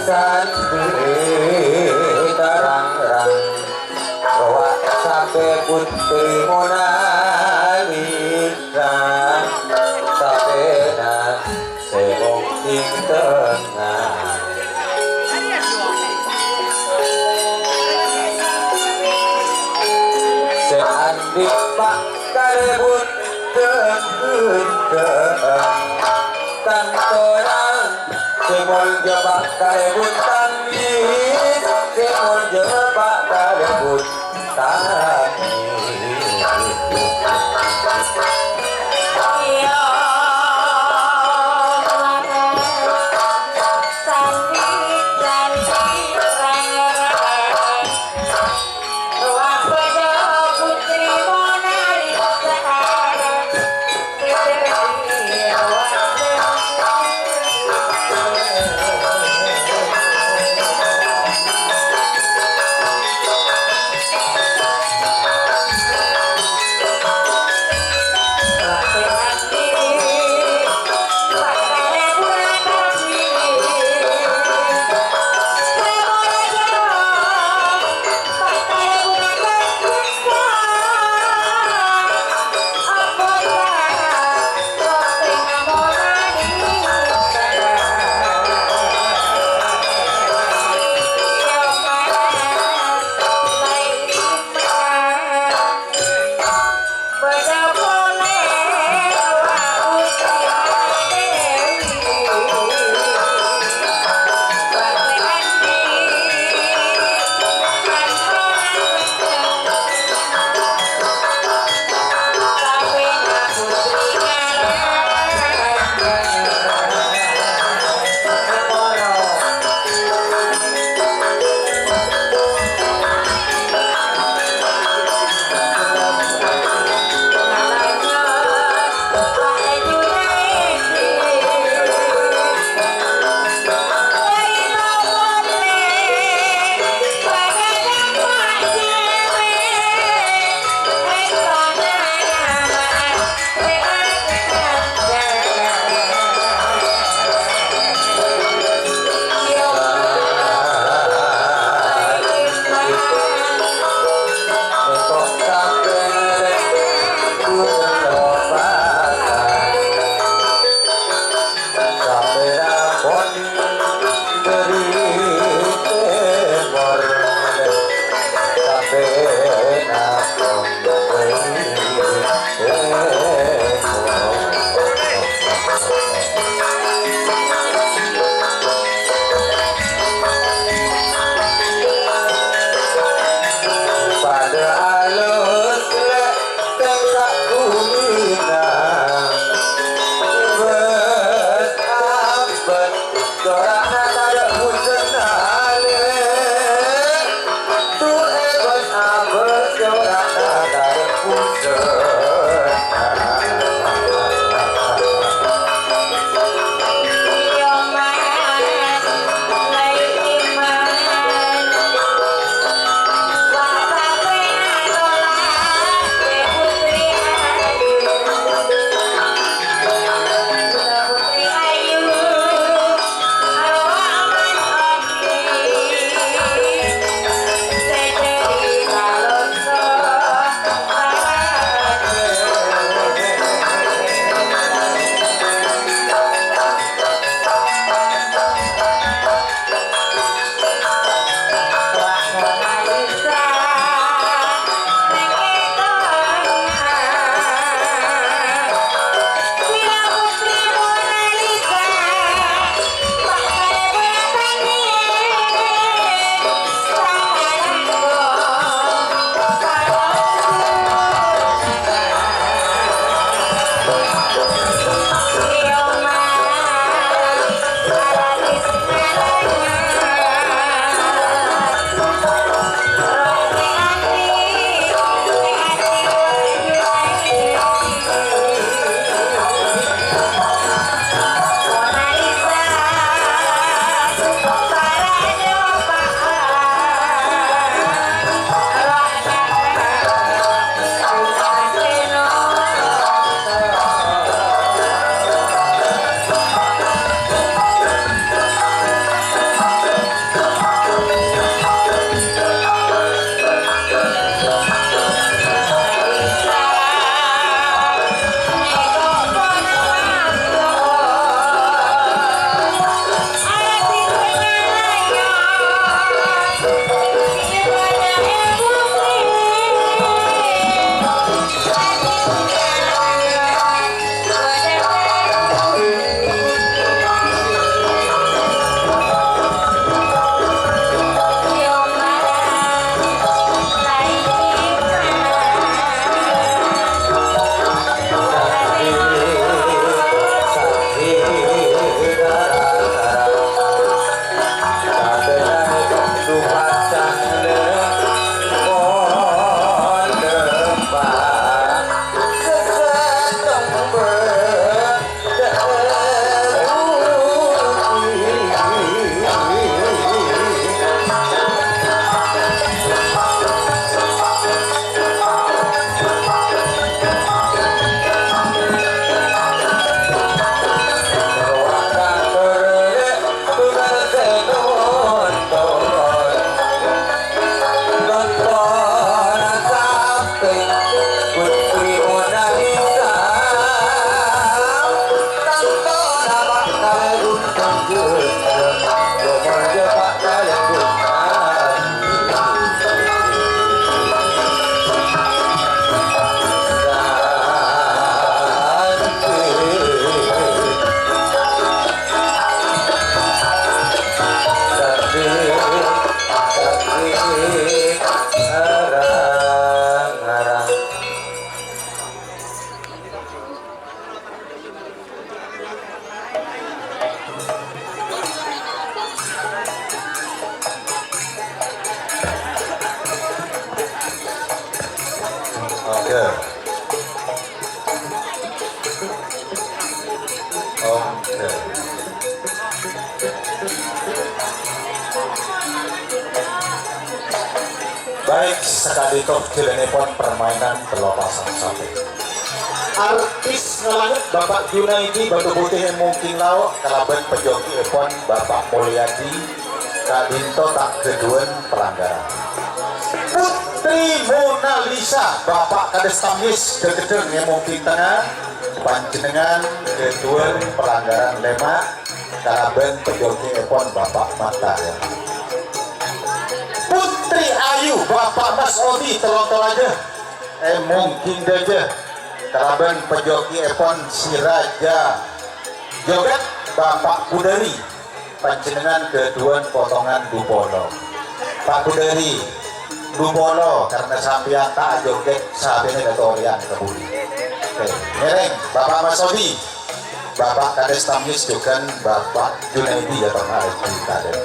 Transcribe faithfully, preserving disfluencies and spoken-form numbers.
Sandhi tarang-rang, rowa sampè Putri Monalisa, sampèna sè wong sing tengnga. Sè andhi' pa' kalèbun dhâng-ghundhâng, tantoran sè molja pa' kalèbun tangghi, sè molja pa' kalèbun tangghi. Padâ alus lè' tèngka' ghulina. Bâs abâs cora'na tadâ' bhujâna lè'. Du'e bâs abâs cora'na tadâ' bhujâna. Baik, sakadinto jhâlânnèpon permainan tello pasang sampè'. Artis ngalangèt Bapak Junaidi Batu Putih è Mongking Lao' kalabân pajhughièpon Bapak Mulyadi, ka'dinto ta' ghâdhuwân palanggaran. Putri Mona Lisa, Bapak Kadis Tamyiz Ghâgghedhâng è Mongking Tengnga, panjhennengngan ghâdhuwân palanggaran lèma', kalabân pajhughièpon Bapak Matta. Putri Ayu, Bapak Mas Odi, Tello Toraja, è Mongking Dâjâ, kalabân pajhughièpon si Raja Joget, Bapak Budari, panjhennengngan ghâdhuwân potongan dupolo. Pak Budari, dupolo, karena sampèyan ta' ajoget, sapèna katorèyan ka budi. Oke, ngèrèng, Bapak Mas Odi. Bapak Kadis Tamyiz jhughân Bapak Junaidi ya, Pak Haji Kadis.